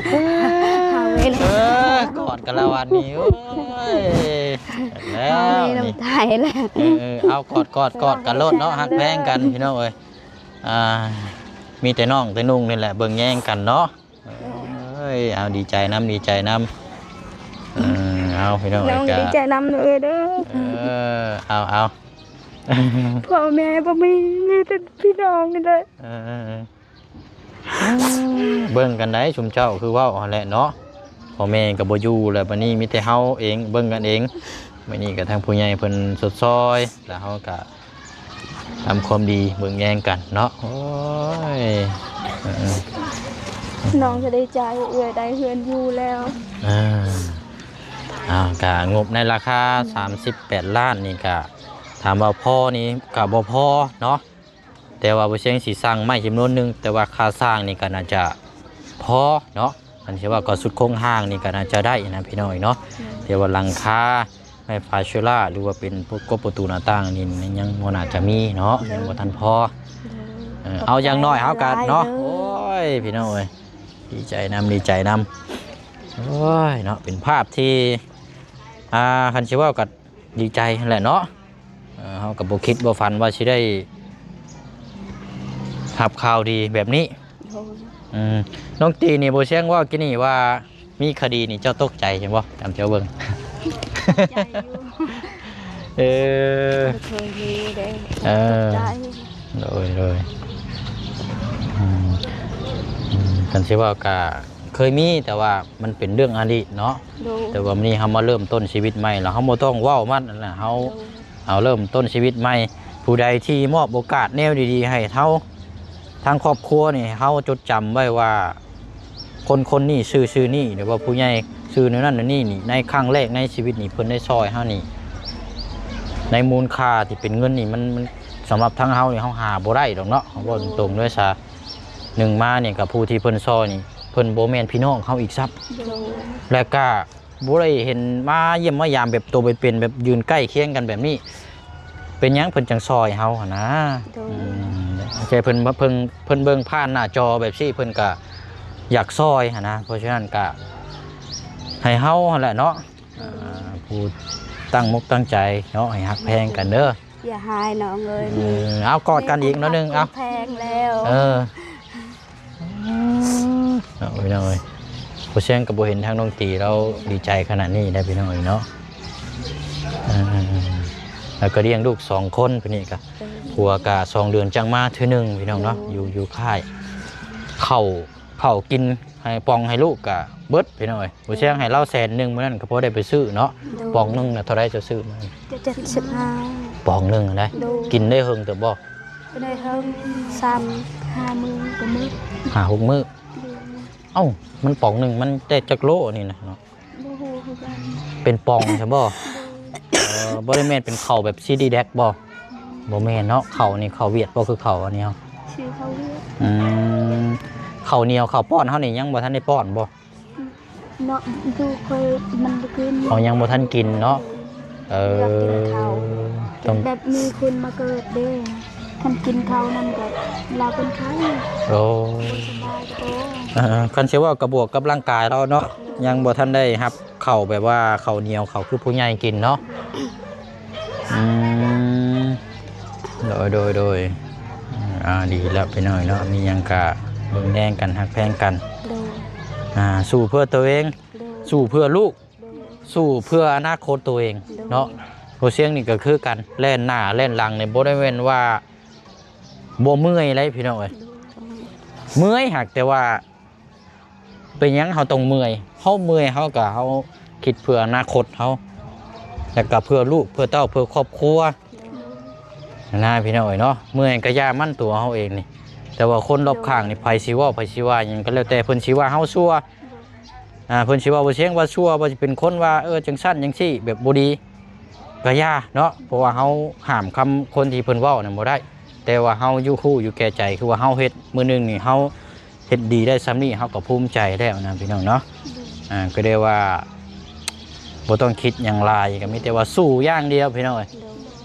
ເອີ ກອດກັນລະບາດນີ້ ໂອ້ຍ ແລ້ວນີ້ ເອົານ້ຳຕາຍແລ້ວ ເອີ ເອົາກອດ ກອດ ກອດກັນໂລດເນາະ ຮັກແພງກັນພີ່ນ້ອງເອີຍ ອ່າ ມີແຕ່ນ້ອງແຕ່ນຸ່ງນີ້ແຫຼະເບິ່ງແຍງກັນເນາະ ເອີຍ ເອົາ ດີໃຈນຳ ດີໃຈນຳ ເອີ ເອົາ ພີ່ນ້ອງເອີຍ ນ້ອງກໍດີໃຈນຳເອີຍເດີ ເອີ ເອົາ ເອົາ ພໍ່ແມ່ບໍ່ມີ ມີແຕ່ພີ່ນ້ອງນີ້ແຫຼະ ເອີ ເບິ່ງກັນໄດ໋ ຊຸມເຈົ້າຄືເວົ້າຫັ້ນແຫຼະເນາະ ພໍ່ແມ່ກໍບໍ່ຢູ່ແລ້ວ ບັດນີ້ມີແຕ່ເຮົາເອງເບິ່ງກັນເອງ ມື້ນີ້ກໍທາງຜູ້ໃຫຍ່ເພິ່ນຊົດຊ່ອຍ ແລ້ວເຮົາກໍທຳຄວາມດີເບິ່ງແຍງກັນເນາະ ໂອ້ຍ ເອີ ນ້ອງກໍດີໃຈ ເອື້ອຍໄດ້ເຮືອນຢູ່ແລ້ວ ເອີ ອ່າ ກໍງົບໃນລາຄາສາມສິບແປດລ້ານນີ້ ກໍຖາມວ່າພໍນີ້ກໍບໍ່ພໍເນາະ ແຕ່ວ່າບໍ່ເຊີງຊິສ້າງໄມ້ຈຳນວນໜຶ່ງ ແຕ່ວ່າຄ່າສ້າງນີ້ກໍໜ້າຈະພໍເນາະ ຄັນຊິວ່າກໍສຸດໂຄງຮ່າງນີ້ກໍໜ້າຈະໄດ້ນະພີ່ນ້ອງເນາະ ແຕ່ວ່າຫຼັງຄາ ໄມ້ຝາເຊລາ ຫຼືວ່າເປັນພວກກົບປະຕູໜ້າຕ່າງນີ້ ຍັງບໍ່ໜ້າຈະມີເນາະ ຍັງບໍ່ທັນພໍ ເອີ ເອົາ ຢ່າງໜ້ອຍເຮົາກໍເນາະ ໂອ້ຍ ພີ່ນ້ອງເອີຍ ດີໃຈນຳ ດີໃຈນຳ ໂອ້ຍ ເນາະ ເປັນພາບທີ່ ອ່າ ຄັນຊິເວົ້າກໍ ດີໃຈຫັ້ນແຫຼະເນາະ ເອີ ເຮົາກໍບໍ່ຄິດບໍ່ຝັນວ່າຊິໄດ້ຮັບຂ່າວດີແບບນີ້ ໂດຍ ອືມ ນ້ອງຕີນີ້ ບໍ່ເຊີງເວົ້າກີ້ນີ້ວ່າມີຄະດີນີ້ ເຈົ້າຕົກໃຈຢູ່ບໍ່? ຕາມເຈົ້າເບິ່ງ ຕົກໃຈຢູ່ ເອີ ບໍ່ເຄີຍມີເດ້ ເອີ ຕົກໃຈ ໂດຍ ໂດຍ ອືມ ອືມ ຄັນຊິເວົ້າກໍເຄີຍມີ ແຕ່ວ່າມັນເປັນເລື່ອງອະດີດເນາະ ໂດຍ ແຕ່ວ່າມື້ນີ້ເຮົາມາເລີ່ມຕົ້ນຊີວິດໃໝ່ ແລ້ວເຮົາບໍ່ຕ້ອງເວົ້າມັນນັ້ນນະ ເຮົາ ໂດຍ ເຮົາເລີ່ມຕົ້ນຊີວິດໃໝ່ ຜູ້ໃດທີ່ມອບໂອກາດແນວດີໆໃຫ້ເຮົາ ທາງຄອບຄົວນີ້ ເຮົາຈົດຈຳໄວ້ວ່າ ຄົນໆນີ້ຊື່ ຊື່ນີ້ ຫຼືວ່າຜູ້ໃຫຍ່ຊື່ແນວນັ້ນແນວນີ້ນີ້ ໃນຄັ້ງແລກໃນຊີວິດນີ້ ເພິ່ນໄດ້ຊ່ອຍເຮົານີ້ ໃນມູນຄ່າທີ່ເປັນເງິນນີ້ ມັນ ມັນ ສຳລັບທາງເຮົານີ້ ເຮົາຫາບໍ່ໄດ້ດອກເນາະ ເຮົາເວົ້າຕົງໆເລີຍຊະ ໜຶ່ງມານີ້ກໍຜູ້ທີ່ເພິ່ນຊ່ອຍນີ້ ເພິ່ນບໍ່ແມ່ນພີ່ນ້ອງເຮົາອີກຊ້ຳ ໂດຍ ແລະກະ ບໍ່ໄດ້ເຫັນມາຢ້ຽມມາຢາມແບບໂຕເປັນໆ ແບບຢືນໃກ້ຄຽງກັນແບບນີ້ ເປັນຫຍັງເພິ່ນຈັ່ງຊ່ອຍເຮົາຫັ້ນນະ ໂດຍ ອືມ ແຕ່ເພິ່ນ ເພິ່ນ ເພິ່ນເບິ່ງຜ່ານໜ້າຈໍແບບຊີ້ ເພິ່ນກະຢາກຊ່ອຍຫັ້ນນະ ເພາະສະນັ້ນກະໃຫ້ເຮົາຫັ້ນແຫຼະເນາະ ອ່າ ຜູ້ຕັ້ງມົກຕັ້ງໃຈເນາະ ໃຫ້ຮັກແພງກັນເດີ ຢ່າຮ້າຍນ້ອງເອີຍ ເອີ ເອົາກອດກັນອີກໜ້ອຍໜຶ່ງ ເອົາ ແພງແລ້ວ ເອີ ເນາະ ພີ່ນ້ອງເອີຍ ຜູ້ຊຽງກໍບໍ່ເຫັນທາງນ້ອງຕີລາວດີໃຈຂະໜາດນີ້ໄດ໋ ພີ່ນ້ອງເອີຍເນາະ ເອີ ແລ້ວກໍລ້ຽງລູກສອງຄົນ ຜູ້ນີ້ກໍ ເອີ ຜົວກໍສອງເດືອນຈັ່ງມາເທື່ອໜຶ່ງ ພີ່ນ້ອງເນາະ ໂດຍ ຢູ່ ຢູ່ຄ້າຍ ເຂົ້າ ເຂົ້າກິນໃຫ້ປ່ອງໃຫ້ລູກກໍເບິດ ພີ່ນ້ອງເອີຍ ຜູ້ຊຽງໃຫ້ລາວແສນໜຶ່ງ ມື້ນັ້ນກໍພໍໄດ້ໄປຊື້ເນາະ ໂດຍ ປ່ອງໜຶ່ງນະເທົ່າໃດເຈົ້າຊື້ມາ ເຈັດສິບຫ້າ ປ່ອງໜຶ່ງນະ ໂດຍ ກິນໄດ້ເຫິງເຕີບບໍ່? ກໍໄດ້ເຫິງ ສາມຫ້າມື້ກໍໝົດ ຫ້າຫົກມື້ ໂດຍ ເອົ້າ ມັນປ່ອງໜຶ່ງມັນໄດ້ຈັກໂລນີ້ນະເນາະ? ບໍ່ຮູ້ຄືກັນ ເປັນປ່ອງຊັ້ນບໍ່? ໂດຍ ເອີ ບໍ່ໄດ້ແມ່ນເປັນເຂົ້າແບບຊີດີແດັກບໍ່? ບໍ່ແມ່ນເນາະ ເຂົ້ານີ້ເຂົ້າຫວຽດບໍ່ ຄືເຂົ້າອັນນີ້ເຮົາ ຊື່ເຂົ້າຫວຽດ ອືມ ເຂົ້າໜຽວເຂົ້າປ້ອນເຮົານີ້ຍັງບໍ່ທັນໄດ້ປ້ອນບໍ່? ເນາະ ລູກຂ້ອຍມັນບໍ່ກິນ ເຂົາຍັງບໍ່ທັນກິນເນາະ ເອີ ຢາກກິນເຂົ້າ ຕ້ອງແບບມີຄົນມາເກີດເດ້ ຄັນກິນເຂົ້ານຳກໍລາວເປັນໄຂ້ ໂອ້ ບໍ່ສະບາຍກໍ ເອີ ຄັນຊິເວົ້າກໍບວກກັບຮ່າງກາຍລາວເນາະ ຍັງບໍ່ທັນໄດ້ຮັບເຂົ້າແບບວ່າເຂົ້າໜຽວເຂົ້າຄືຜູ້ໃຫຍ່ກິນເນາະ ອືມ ໂດຍ ໂດຍ ໂດຍ ອ່າ ດີແລ້ວພີ່ນ້ອງເນາະ ມີຫຍັງກະເບິ່ງແຍງກັນ ຮັກແພງກັນ ໂດຍ ອ່າ ສູ້ເພື່ອໂຕເອງ ໂດຍ ສູ້ເພື່ອລູກ ໂດຍ ສູ້ເພື່ອອະນາຄົດໂຕເອງ ໂດຍ ເນາະ ບໍ່ຊຽງນີ້ກໍຄືກັນ ແລ່ນໜ້າແລ່ນຫຼັງນີ້ບໍ່ໄດ້ແມ່ນວ່າບໍ່ເມື່ອຍເດ້ພີ່ນ້ອງເອີຍ ໂດຍ ເມື່ອຍ ຫາກແຕ່ວ່າ ເປັນຫຍັງເຮົາຕ້ອງເມື່ອຍ? ເຮົາເມື່ອຍ ເຮົາກໍ ເຮົາຄິດເພື່ອອະນາຄົດເຮົາ ແລ້ວກໍເພື່ອລູກ ເພື່ອເຕົ້າ ເພື່ອຄອບຄົວ ນະ ພີ່ນ້ອງເອີຍເນາະ ເມື່ອຍກໍຢ່າມັນ ຕົວເຮົາເອງນີ້ ແຕ່ວ່າຄົນລອບຂ້າງນີ້ ໂດຍ ໃຜຊິເວົ້າ ໃຜຊິວ່າຫຍັງກໍແລ້ວແຕ່ ເພິ່ນຊິວ່າເຮົາຊົ່ວ ອ່າ ເພິ່ນຊິເວົ້າບໍ່ຊຽງວ່າຊົ່ວ ວ່າຊິເປັນຄົນວ່າ ເອີ ຈັ່ງຊັ້ນຈັ່ງຊີ້ ແບບບໍ່ດີ ກໍຢ່າເນາະ ເພາະວ່າເຮົາຫ້າມຄຳຄົນທີ່ເພິ່ນເວົ້ານັ້ນບໍ່ໄດ້ ແຕ່ວ່າເຮົາຢູ່ ຮູ້ຢູ່ແກ່ໃຈ ຄືວ່າເຮົາເຮັດ ມື້ໜຶ່ງນີ້ເຮົາເຮັດດີໄດ້ສ່ຳນີ້ ເຮົາກໍພູມໃຈແລ້ວນະ ພີ່ນ້ອງເນາະ ໂດຍ ອ່າ ກໍໄດ້ວ່າບໍ່ຕ້ອງຄິດຫຍັງຫຼາຍ ກໍມີແຕ່ວ່າສູ້ຢ່າງດຽວ ພີ່ນ້ອງເອີຍ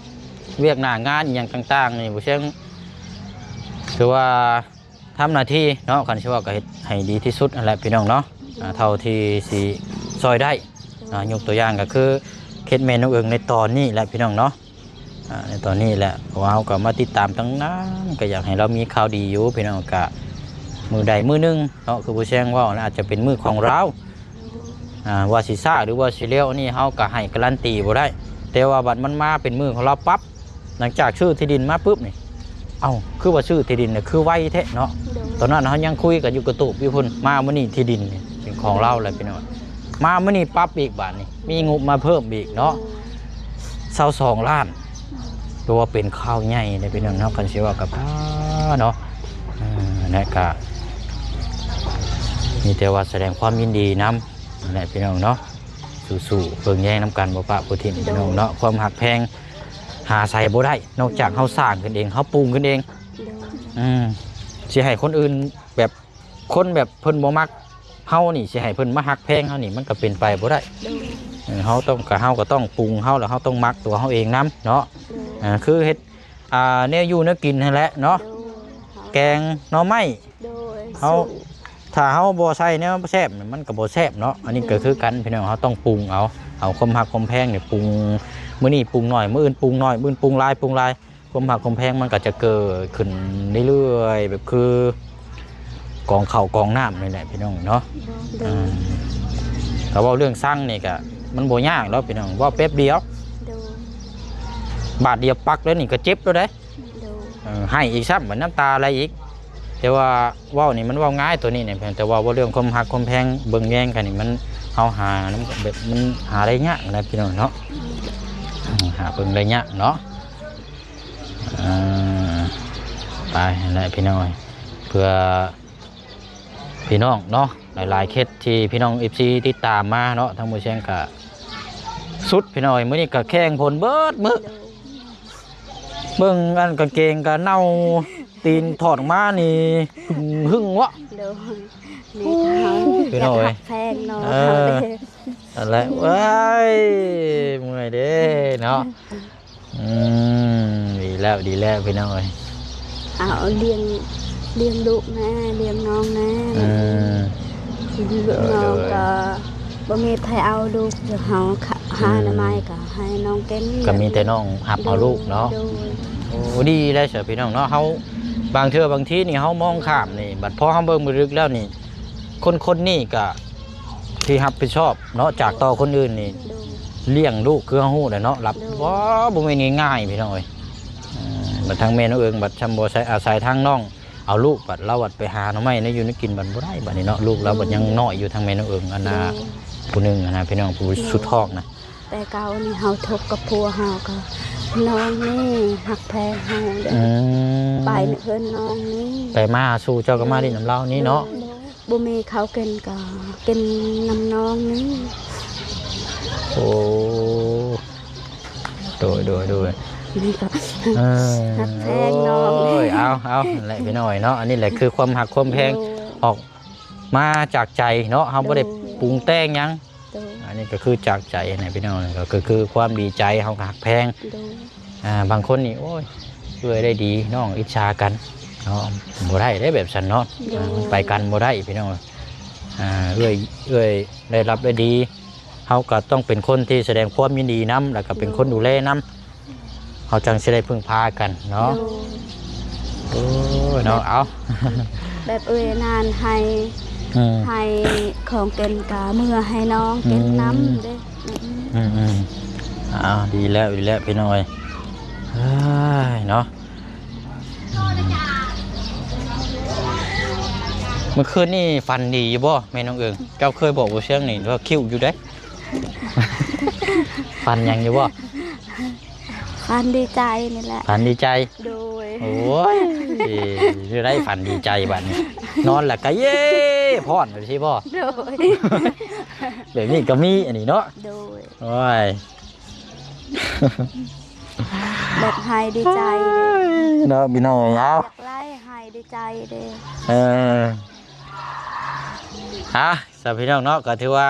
ໂດຍ ວຽກໜ້າງານອີ່ຫຍັງຕ່າງໆນີ້ ບໍ່ເຊີງ ຄືວ່າ ທຳໜ້າທີ່ເນາະ ຄັນຊິເວົ້າກໍເຮັດໃຫ້ດີທີ່ສຸດຫັ້ນແຫຼະພີ່ນ້ອງເນາະ ອ່າ ເທົ່າທີ່ຊິຊ່ອຍໄດ້ ອ່າ ຍົກຕົວຢ່າງກໍຄືເຂດແມ່ນ້ອງເອີງໃນຕອນນີ້ແຫຼະພີ່ນ້ອງເນາະ ອ່າ ໃນຕອນນີ້ແຫຼະ ເພາະວ່າເຮົາກໍມາຕິດຕາມຕັ້ງນານ ກໍຢາກໃຫ້ລາວມີຂ່າວດີຢູ່ພີ່ນ້ອງ ກະມື້ໃດມື້ໜຶ່ງເນາະ ຄືຜູ້ແຊງເວົ້ານະ ອາດຈະເປັນມື້ຂອງລາວ ອ່າ ວ່າຊິຊ້າ ຫຼືວ່າຊິເລັວ ອັນນີ້ເຮົາກໍໃຫ້ກາຣັນຕີບໍ່ໄດ້ ແຕ່ວ່າບັດມັນມາເປັນມື້ຂອງລາວປັບ ຫຼັງຈາກຊື້ທີ່ດິນມາປຶບນີ້ ເອົ້າ ຄືວ່າຊື້ທີ່ດິນນະ ຄືໄວແທ້ເນາະ ໂດຍ ຕອນນັ້ນເຮົາຍັງຄຸຍກັນຢູ່ກະຕູບຢູ່ພຸ້ນ ມາມື້ນີ້ທີ່ດິນນີ້ເປັນຂອງລາວແລ້ວພີ່ນ້ອງ ມາມື້ນີ້ປັບອີກ ບາດນີ້ມີງົບມາເພີ່ມອີກເນາະ ໂດຍ ຊາວສອງລ້ານ ຖືວ່າເປັນຂ່າວໃຫຍ່ເດ້ພີ່ນ້ອງເນາະ ຄັນຊິວ່າກັບ ເນາະ ເອີ ແລະກະມີແຕ່ວ່າສະແດງຄວາມຍິນດີນຳ ແຫຼະພີ່ນ້ອງເນາະ ສູ້ໆ ເບິ່ງແຍງນຳກັນ ບໍ່ປະຜູ້ຖິ້ມ ໂດຍ ພີ່ນ້ອງເນາະ ຄວາມຮັກແພງຫາໃສບໍ່ໄດ້ ນອກຈາກເຮົາສ້າງຂຶ້ນເອງ ເຮົາປຸງຂຶ້ນເອງ ໂດຍ ອືມ ຊິໃຫ້ຄົນອື່ນແບບ ຄົນແບບເພິ່ນບໍ່ມັກເຮົານີ້ ຊິໃຫ້ເພິ່ນມາຮັກແພງເຮົານີ້ ມັນກໍເປັນໄປບໍ່ໄດ້ ໂດຍ ເອີ ເຮົາຕ້ອງ ກໍ ເຮົາກໍຕ້ອງປຸງເຮົາ ແລ້ວເຮົາຕ້ອງມັກຕົວເຮົາເອງນຳເນາະ ໂດຍ ເອີ ຄືເຮັດ ອ່າ ແນວຢູ່ແນວກິນຫັ້ນແຫຼະເນາະ ໂດຍ ແກງໜໍ່ໄມ້ ໂດຍ ເຮົາ ສູ້ ຖ້າເຮົາບໍ່ໃສ່ແນວແຊບ ມັນກໍບໍ່ແຊບເນາະ ອັນນີ້ກໍຄືກັນ ໂດຍ ພີ່ນ້ອງ ເຮົາຕ້ອງປຸງເອົາ ເອົາຄວາມຮັກຄວາມແພງນີ້ປຸງ ມື້ນີ້ປຸງໜ້ອຍ ມື້ອື່ນປຸງໜ້ອຍ ມື້ອື່ນປຸງຫຼາຍ ປຸງຫຼາຍ ຄວາມຮັກຄວາມແພງມັນກໍຈະເກີດຂຶ້ນເລື້ອຍໆ ແບບຄືກອງເຂົ້າກອງນ້ຳນີ້ແຫຼະພີ່ນ້ອງເນາະ ໂດຍ ອືມ ຖ້າເວົ້າເລື່ອງຊັງນີ້ກໍມັນບໍ່ຍາກດອກພີ່ນ້ອງ ເວົ້າແປັບດຽວ ໂດຍ ບາດດຽວປັກແລ້ວນີ້ກໍເຈັບແລ້ວເດ້ ໂດຍ ເອີ ໄຫ້ອີກຊ້ຳ ບັດນ້ຳຕາໄຫຼອີກ ແຕ່ວ່າເວົ້ານີ້ມັນເວົ້າງ່າຍ ໂຕນີ້ນີ້ ແຕ່ວ່າເວົ້າເລື່ອງຄວາມຮັກຄວາມແພງເບິ່ງແຍງກັນນີ້ ມັນ ເຮົາຫານຳ ແບບມັນຫາໄດ້ຍາກນະພີ່ນ້ອງເນາະ ອືມ ຫາເບິ່ງໄດ້ຍາກເນາະ ອ່າ ໄປຫັ້ນແຫຼະພີ່ນ້ອງເອີຍ ເພື່ອພີ່ນ້ອງເນາະ ຫຼາຍໆເຂດທີ່ພີ່ນ້ອງເອັຟຊີຕິດຕາມມາເນາະ ທາງໝູ່ແຊງກະສຸດພີ່ນ້ອງເອີຍ ມື້ນີ້ກະແຂ່ງຝົນເບິດມື້ ເບິ່ງອັນກາງເກງກະເນົ່າ ຕີນຖອດອອກມານີ້ຫຶ່ງເວາະ ໂດຍ ນີ້ກໍເຮົາ ໂອ້ຍ ພີ່ນ້ອງເອີຍ ຢາກຮັກແພງເນາະ ເອີ ເຮົາເດ້ ນັ້ນແຫຼະ ເອີຍ ເມື່ອຍເດ້ເນາະ ອືມ ດີແລ້ວ ດີແລ້ວ ພີ່ນ້ອງເອີຍ ເອົາ ລ້ຽງ ລ້ຽງລູກແດ່ ລ້ຽງນ້ອງແດ່ ອືມ ລູກນ້ອງ ໂດຍ ກໍບໍ່ມີໃຜເອົາລູກຢູ່ ເຮົາຫາ ອືມ ໜໍ່ໄມ້ກໍໃຫ້ນ້ອງກິນ ກໍມີແຕ່ນ້ອງຮັບເອົາລູກເນາະ ໂດຍ ໂອ້ ດີແລ້ວຊະ ພີ່ນ້ອງເນາະ ເຮົາ ບາງເທື່ອບາງທີນີ້ເຮົາມອງຂ້າມນີ້ ບັດພໍເຮົາເບິ່ງເບິ່ງເລິກແລ້ວນີ້ ຄົນໆນີ້ກະທີ່ຮັບຜິດຊອບເນາະ ຈາກຕໍ່ຄົນອື່ນນີ້ ໂດຍ ລ້ຽງລູກ ຄືເຮົາຮູ້ແຫຼະເນາະ ຮັບ ໂດຍ ບໍ່ ບໍ່ແມ່ນງ່າຍໆ ພີ່ນ້ອງເອີຍ ເອີ ບັດທາງແມ່ນ້ອງເອີງ ບັດຊ່ຳບໍ່ໃຊ້ອາໄສທາງນ້ອງເອົາລູກ ບັດລາວບັດໄປຫາໜໍ່ໄມ້ແນວຢູ່ແນວກິນ ບັດບໍ່ໄດ້ ບັດນີ້ເນາະ ລູກລາວບັດຍັງນ້ອຍຢູ່ ທາງແມ່ນ້ອງເອີງ ອັນນ່າ ໂດຍ ຜູ້ໜຶ່ງຫັ້ນນະ ພີ່ນ້ອງ ຜູ້ ໂດຍ ສຸດທ້ອງນະ ແຕ່ເກົ່ານີ້ເຮົາທຸກກັບຜົວເຮົາກໍ ນ້ອງນີ້ຮັກແພງເຮົາເດ້ ອືມ ໄປເຮືອນນ້ອງນີ້ ໄປມາຫາສູ່ເຈົ້າກໍມາຫຼິ້ນນຳລາວນີ້ເນາະ ໂດຍ ບໍ່ມີເຂົ້າກິນກໍກິນນຳນ້ອງນີ້ ໂອ້ ໂດຍ ໂດຍ ໂດຍ ນີ້ກໍ ເອີ ຮັກແພງນ້ອງ ໂອ້ຍ ເອົາ ເອົາ ນັ້ນແຫຼະ ພີ່ນ້ອງເນາະ ອັນນີ້ແຫຼະຄືຄວາມຮັກຄວາມແພງ ໂດຍ ອອກມາຈາກໃຈເນາະ ເຮົາບໍ່ໄດ້ ໂດຍ ປຸງແຕ່ງຫຍັງ ໂດຍ ອັນນີ້ກໍຄືຈາກໃຈນະ ພີ່ນ້ອງ ກໍຄືຄວາມດີໃຈ ເຮົາກໍຮັກແພງ ໂດຍ ອ່າ ບາງຄົນນີ້ ໂອ້ຍ ເອື້ອຍໄດ້ດີ ນ້ອງອິດສາກັນເນາະ ບໍ່ໄດ້ເດ້ແບບຊັ້ນເນາະ ໂດຍ ອ່າ ມັນໄປກັນບໍ່ໄດ້ ພີ່ນ້ອງ ອ່າ ເອື້ອຍ ເອື້ອຍໄດ້ຮັບໄດ້ດີ ເຮົາກໍຕ້ອງເປັນຄົນທີ່ສະແດງຄວາມຍິນດີນຳ ແລ້ວກໍເປັນຄົນ ໂດຍ ດູແລນຳ ເຮົາຈັ່ງຊິໄດ້ເພິ່ງພາກັນເນາະ ໂດຍ ໂອ້ຍເນາະ ແບບ ເອົາ ແບບເອື້ອຍນັ້ນໃຫ້ ອືມ ໃຫ້ຂອງກິນກະເມືອໃຫ້ນ້ອງກິນນຳ ອືມ ເດ້ ອືມ ອືມ ເອົາ ດີແລ້ວ ດີແລ້ວ ພີ່ນ້ອງເອີຍ ເອີຍ ເນາະ ເມື່ອຄືນນີ້ຝັນດີຢູ່ບໍ່ ແມ່ນ້ອງເອີງ? ເຈົ້າເຄີຍບອກບໍ່ ເຊື່ອງນີ້ວ່າຄິ້ວຢູ່ເດ້. ຝັນຫຍັງຢູ່ບໍ່? ຝັນດີໃຈນີ້ແຫຼະ. ຝັນດີໃຈ? ໂດຍ. ໂອ້ຍ ຊິໄດ້ຝັນດີໃຈບັດນີ້ ນອນແລ້ວກະເຢ້ພ້ອນ ຈັ່ງຊີ້ບໍ່? ໂດຍ. ແບບນີ້ກໍມີອັນນີ້ເນາະ. ໂດຍ. ໂອ້ຍ ແບບໃຫ້ດີໃຈເນາະ ພີ່ນ້ອງເອີຍ. ເອົາ ຢາກໄລ່ໃຫ້ດີໃຈເດ້. ເອີ ອ່ະ ສຳ ພີ່ນ້ອງເນາະ ກໍຖືວ່າ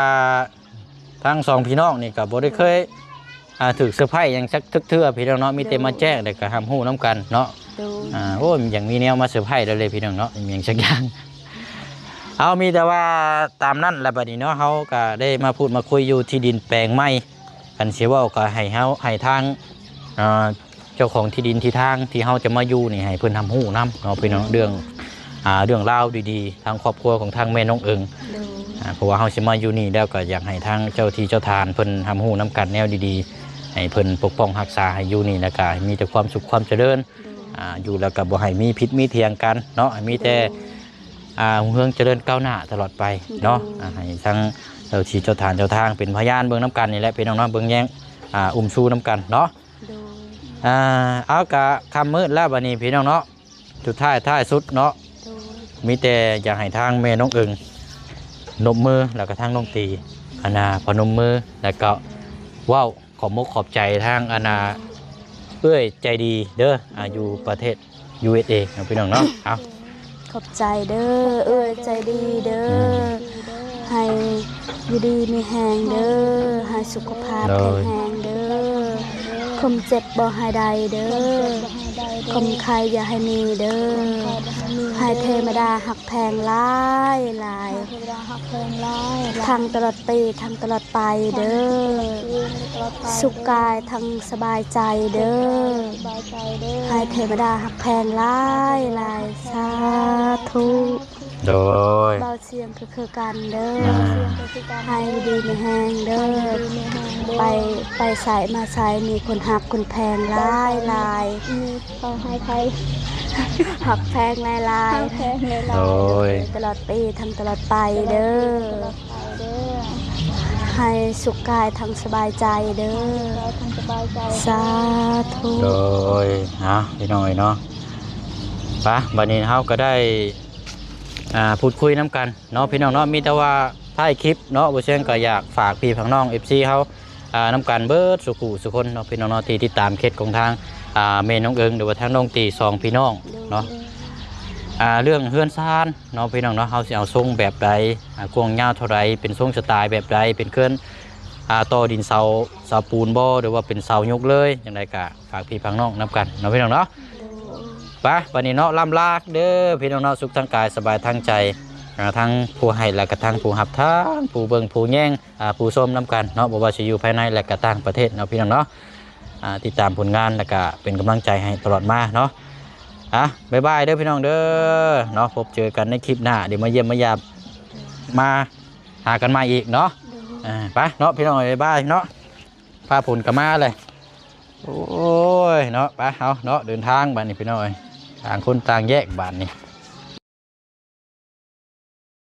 ທັງສອງພີ່ນ້ອງນີ້ກໍບໍ່ໄດ້ເຄີຍ ອ່າ ຖືກເຊີໄພຫຍັງຈັກເທື່ອ ພີ່ນ້ອງເນາະ ມີແຕ່ມາແຈ້ງ ໂດຍ ແລ້ວກໍຮັບຮູ້ນຳກັນເນາະ. ໂດຍ. ອ່າ ໂອ້ຍ ຍັງມີແນວມາເຊີໄພແລ້ວເລີຍ ພີ່ນ້ອງເນາະ ມີຫຍັງຈັກຢ່າງ. ເອົາ ມີແຕ່ວ່າຕາມນັ້ນແຫຼະ ບັດນີ້ເນາະ ເຮົາກໍໄດ້ມາພູດມາຄຸຍຢູ່ທີ່ດິນແປງໃໝ່. ຄັນຊິເວົ້າກໍໃຫ້ເຮົາ ໃຫ້ທາງ ເອີ ເຈົ້າຂອງທີ່ດິນທີ່ທາງທີ່ເຮົາຈະມາຢູ່ນີ້ ໃຫ້ເພິ່ນຮັບຮູ້ນຳເນາະ ພີ່ນ້ອງ ເລື່ອງ ອ່າ ເລື່ອງລາວດີໆ ທາງຄອບຄົວຂອງທາງແມ່ນ້ອງເອີງ. ໂດຍ ອ່າ ເພາະວ່າເຮົາຊິມາຢູ່ນີ້ແລ້ວ ກໍຢາກໃຫ້ທາງເຈົ້າທີ່ເຈົ້າທານເພິ່ນຮັບຮູ້ນຳກັນແນວດີໆ ໃຫ້ເພິ່ນປົກປ້ອງຮັກສາໃຫ້ຢູ່ນີ້ ແລ້ວກໍໃຫ້ມີແຕ່ຄວາມສຸກຄວາມຈະເລີນ. ໂດຍ ອ່າ ຢູ່ແລ້ວກໍບໍ່ໃຫ້ມີຜິດມີຖຽງກັນເນາະ ໃຫ້ມີແຕ່ ໂດຍ ອ່າ ຮຸ່ງເຮືອງຈະເລີນກ້າວໜ້າຕະຫຼອດໄປເນາະ. ໂດຍ ອ່າ ໃຫ້ທັງເຈົ້າທີ່ເຈົ້າທານເຈົ້າທາງເປັນພະຍານເບິ່ງນຳກັນນີ້ແຫຼະ ພີ່ນ້ອງເນາະ ເບິ່ງແຍງ ອ່າ ອຸ້ມຊູນຳກັນເນາະ. ໂດຍ ອ່າ ເອົາ ກະຄ່ຳມືດແລ້ວບັດນີ້ ພີ່ນ້ອງເນາະ ສຸດທ້າຍທ້າຍສຸດເນາະ. ໂດຍ ມີແຕ່ຢາກໃຫ້ທາງແມ່ນ້ອງເອີງນົບມື ແລ້ວກໍທາງນ້ອງຕີ ອັນນ່າ ພະນົມມື ແລ້ວກໍເວົ້າ ຂອບມົກຂອບໃຈທາງອັນນ່າ ເອື້ອຍໃຈດີເດີ ອ່າ ຢູ່ປະເທດ ຢູເອສເອ ເນາະ ພີ່ນ້ອງເນາະ. ເອົາ ຂອບໃຈເດີ ເອື້ອຍໃຈດີເດີ ອືມ ໃຫ້ຢູ່ດີມີແຮງເດີ ໃຫ້ສຸຂະພາບ ໂດຍ ແຂງແຮງເດີ ຄວາມເຈັບບໍ່ໃຫ້ໄດ້ເດີ ຄວາມໄຂ້ຢ່າໃຫ້ມີເດີ ໃຫ້ເທວະດາຮັກແພງຫຼາຍໆ ເທວະດາຮັກແພງຫຼາຍໆ ທັງຕະຫຼອດປີ ທັງຕະຫຼອດ ໄປເດີ ສຸກກາຍທັງສະບາຍໃຈເດີ ໃຫ້ເທວະດາຮັກແພງຫຼາຍໆ ສາທຸ. ໂດຍ ເບົາສຽງຄືກັນເດີ ອືມ ໃຫ້ຢູ່ດີມີແຮງເດີ ໄປ ໄປໃສມາໃສມີຄົນຮັກຄົນແພງຫຼາຍໆ ມີ ຂໍໃຫ້ໃຜ ຮັກແພງຫຼາຍໆ ຮັກແພງຫຼາຍໆ ໂດຍ ຕະຫຼອດປີທັງຕະຫຼອດໄປເດີ ຕະຫຼອດໄປເດີ ໃຫ້ສຸກກາຍທັງສະບາຍໃຈເດີ ໃຫ້ສຸກກາຍທັງສະບາຍໃຈເດີ ສາທຸ ໂດຍ ເອົາ ພີ່ນ້ອງເອີຍເນາະ ໄປ ບັດນີ້ເຮົາກໍໄດ້ ອ່າ ພູດຄຸຍນຳກັນເນາະ ພີ່ນ້ອງເນາະ ມີແຕ່ວ່າທ້າຍຄລິບເນາະ ບໍ່ແຊງກໍຢາກຝາກພີ່ຝາກນ້ອງ ເອັຟຊີ ເຮົາ ອ່າ ນຳກັນເບິດສູ່ຜູ້ສູ່ຄົນເນາະ ພີ່ນ້ອງເນາະ ທີ່ຕິດຕາມເຂດຂອງທາງ ອ່າ ແມ່ນ້ອງເອີງ ຫຼືວ່າທາງນ້ອງຕີ ສອງພີ່ນ້ອງເນາະ ໂດຍ ອ່າ ເລື່ອງເຮືອນຊານເນາະ ພີ່ນ້ອງເນາະ ເຮົາຊິເອົາຊົງແບບໃດ ອ່າ ກວ້າງຍາວເທົ່າໃດ ເປັນຊົງສະຕາຍແບບໃດ ເປັນເຮືອນ ອ່າ ຕໍ່ດິນເສົາ ເສົາປູນບໍ່ ຫຼືວ່າເປັນເສົາຍົກເລີຍ ຈັ່ງໃດກະ ຝາກພີ່ຝາກນ້ອງນຳກັນເນາະ ພີ່ນ້ອງເນາະ ໂດຍ ໄປ ບັດນີ້ເນາະ ລ່ຳລາເດີ ພີ່ນ້ອງເນາະ ສຸກທາງກາຍສະບາຍທາງໃຈ ອ່າ ທັງຜູ້ໃຫ້ ແລະກະທັງຜູ້ຮັບ ທັງຜູ້ເບິ່ງຜູ້ແຍງ ອ່າ ຜູ້ຊົມນຳກັນເນາະ ບໍ່ວ່າຊິຢູ່ພາຍໃນ ແລະກະຕ່າງປະເທດເນາະ ພີ່ນ້ອງເນາະ ອ່າ ຕິດຕາມຜົນງານ ແລະກະເປັນກຳລັງໃຈໃຫ້ຕະຫຼອດມາເນາະ ອ່າ ບາຍບາຍເດີ ພີ່ນ້ອງເດີເນາະ ພົບເຈີກັນໃນຄລິບໜ້າ ດຽວມາຢ້ຽມມາຢາມ ມາຫາກັນໃໝ່ອີກເນາະ ໂດຍ ອ່າ ໄປເນາະ ພີ່ນ້ອງ ບາຍບາຍເນາະ ຟ້າຝົນກໍມາເລີຍ ໂອ້ຍເນາະ ໄປເຮົາເນາະ ເດີນທາງບາດນີ້ ພີ່ນ້ອງເອີຍ ຕ່າງຄົນຕ່າງແຍກບາດນີ້